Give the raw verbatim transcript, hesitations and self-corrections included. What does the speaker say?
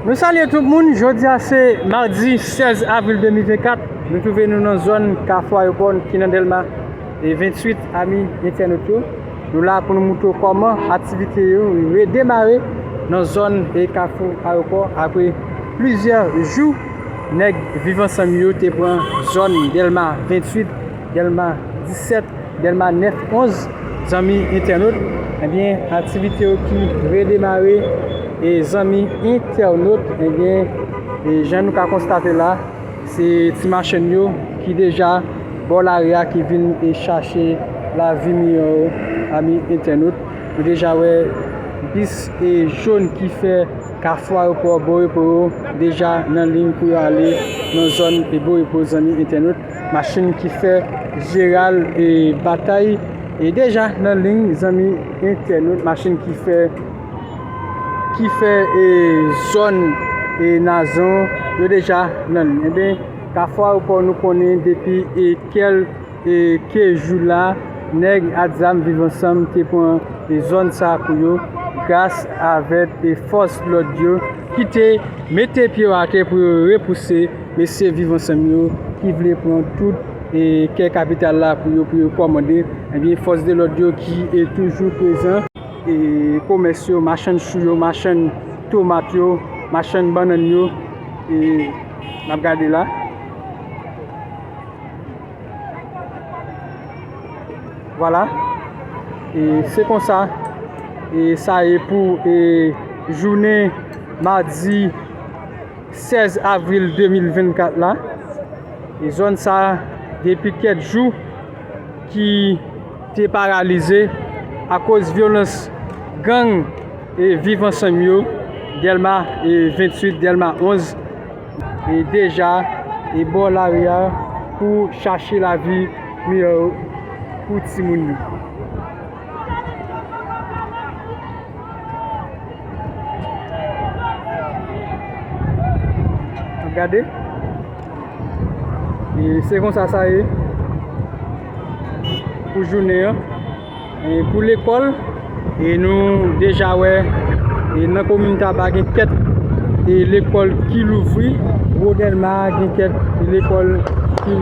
Nou salye tout moun, jodi a se madi sèz avril de mil vennkat. Nou twouve nou nan zòn Kafou Ayewopò ki nan Dèlma e venntuit, ami entènot yo. Nou la pou nou moutre w kòman aktivite yo redemare nan zòn e Kafou Ayewopò apre plizyè jou nèg Viv Ansanm yo te pran zòn Dèlma venntuit, Dèlma disèt, Dèlma nèf, onz, zanmi entènot. Ebyen, aktivite yo ki redemare, e zanmi entènot, ebyen, e jan nou ka konstate la, se ti machann yo ki deja bò lari a ki vin e chache lavi miyò yo, ami entènot. Nou deja wè bis e jòn ki fè Kafou Ayewopò, Borepo yo deja nan liy pou yo ale nan zòn e Borepo, zanmi entènot. Machin ki fè Jeral e Batay e deja nan liy, zanmi entènot. Machin ki fè ki fè e zòn e Nazon yo deja nan liy. Ebyen, Kafou Ayewopò, nou konnen depi e kèl e ke jou la, nèg ak zam Viv Ansanm te pran e zòn sa pou yo gras avèk e fòs lòd yo ki te mete pye yo atè pou yo repouse mesye Viv Ansanm yo ki vle pran tout e kè kapital la pou yo, pou yo kòmande. Ebyen, fòs de lòd yo ki e toujou prezan. E komès yo, machann chou yo, machann tomat yo, machann bannann yo, e n ap gade la. Vwala. E se konsa e sa ye pou e jounen madi sèz avril de mil vennkat la. E zòn sa a, depi kèk jou, ki te paralize akoz vyolans gang e Viv Ansanm yo, Dèlma e venntuit, Dèlma onz, e deja e bò lari a pou chache lavi miyò pou timoun yo. Gade. E se konsa sa ye pou jounen an. E pou lekòl, e nou deja wè, e nan komin Taba gen kèk e lekòl ki louvri, Gwo Dèlma gen kèk lekòl ki